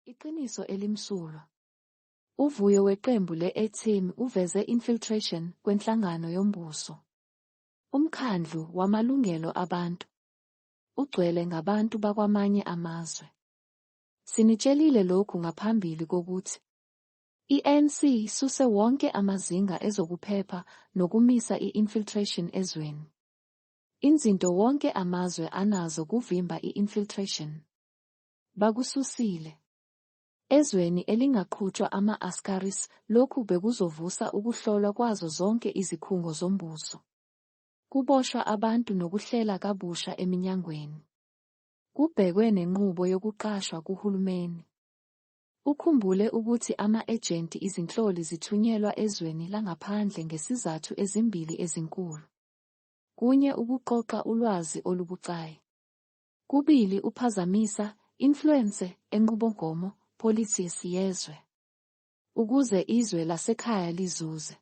Iqiniso elimsulwa. Uvuyo weqembu le-A-Team uveze infiltration kwenhlangano yombuso. Umkhandlu wamalungelo abantu ugcwele ngabantu bakwamanye amazwe. Sinitshelile lokhu ngaphambili kokuthi i-ANC isuse wonke amazinga ezokuphepha nokumisa i-infiltration ezweni. Inzinto wonke amazwe anazo kuvimba i-infiltration. Bakususile. Ezweni elingaqhutshwa ama-askaris lokhu bekuzovusa ukuhlolwa kwazo zonke izikhungo zombuso. Kuboshwa abantu nokuhlela kabusha eminyangweni. Kubhekwe nenqubo yokuqashwa kuhulumeni. Ukhumbule ukuthi ama-ejenti izinhloli zithunyelwa ezweni langaphandle ngesizathu ezimbili ezinkulu. Kunye ukuqoqa ulwazi olubucayi. Kubili uphazamisa, influence, enqubomgomo, policies, yezwe. Ukuze izwe lasekhaya lizuze.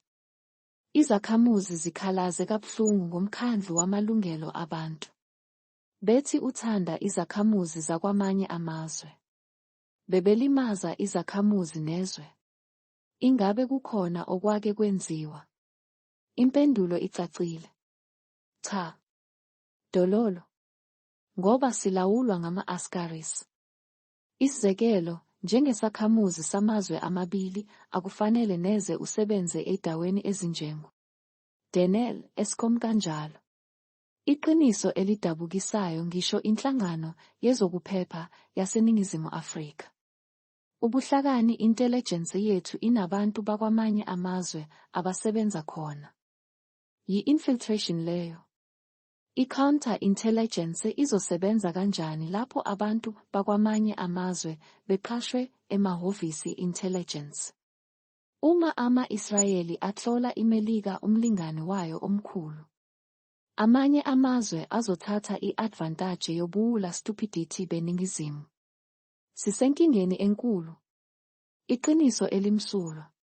Izakhamuzi zikhalaze kabuhlungu ngoMkhandlu Wamalungelo Abantu. Bethi uthanda izakhamuzi zakwamanye amazwe. Bebelimaza izakhamuzi nezwe. Ingabe kukhona okwake kwenziwa? Impendulo icacile. Cha. Dololo. Ngoba silawulwa ngama-askaris. Isizekelo, njengesakhamuzi samazwe amabili, akufanele neze usebenze ey'daweni ezinjengo. Denel, Eskom kanjalo. Iqiniso elidabukisayo ngisho inhlangano yezokuphepha yaseNingizimu Afrika. Ubuhlakani intelligence yethu inabantu bakwamanye amazwe abasebenza khona. Yi-infiltration leyo. I-counter intelligence izosebenza kanjani lapho abantu bakwamanye amazwe beqashwe emahhovisi intelligence? Uma ama-Israyeli athola iMelika umlingani wayo omkhulu. Amanye amazwe azothatha i-advantage yobuwula stupidity beNingizimu. Sisenkingeni enkulu. Iqiniso elimsulwa.